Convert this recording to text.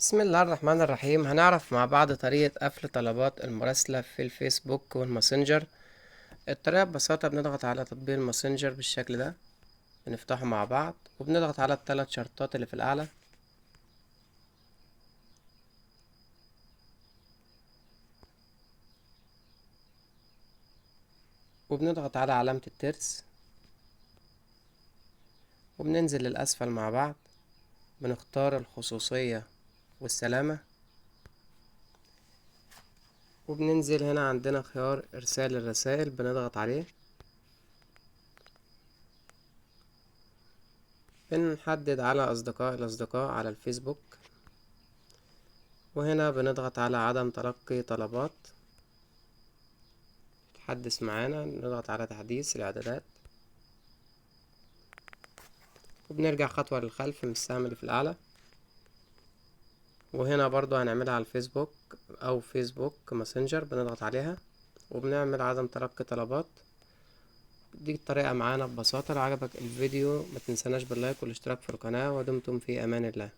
بسم الله الرحمن الرحيم. هنعرف مع بعض طريقة قفل طلبات المراسلة في الفيسبوك والماسنجر. الطريقة ببساطة بنضغط على تطبيق الماسنجر بالشكل ده، بنفتحه مع بعض وبنضغط على الثلاث شرطات اللي في الأعلى، وبنضغط على علامة الترس وبننزل للأسفل مع بعض، بنختار الخصوصية والسلامة، وبننزل هنا عندنا خيار إرسال الرسائل بنضغط عليه، بنحدد على أصدقاء الأصدقاء على الفيسبوك، وهنا بنضغط على عدم تلقي طلبات، تحدث معانا نضغط على تحديث الإعدادات، وبنرجع خطوة للخلف من السهم اللي في الأعلى، وهنا برضو هنعملها على الفيسبوك أو فيسبوك ماسنجر بنضغط عليها وبنعمل عدم تلقي طلبات. دي الطريقة معانا ببساطة. لو عجبك الفيديو ما تنساناش باللايك والاشتراك في القناة، ودمتم في أمان الله.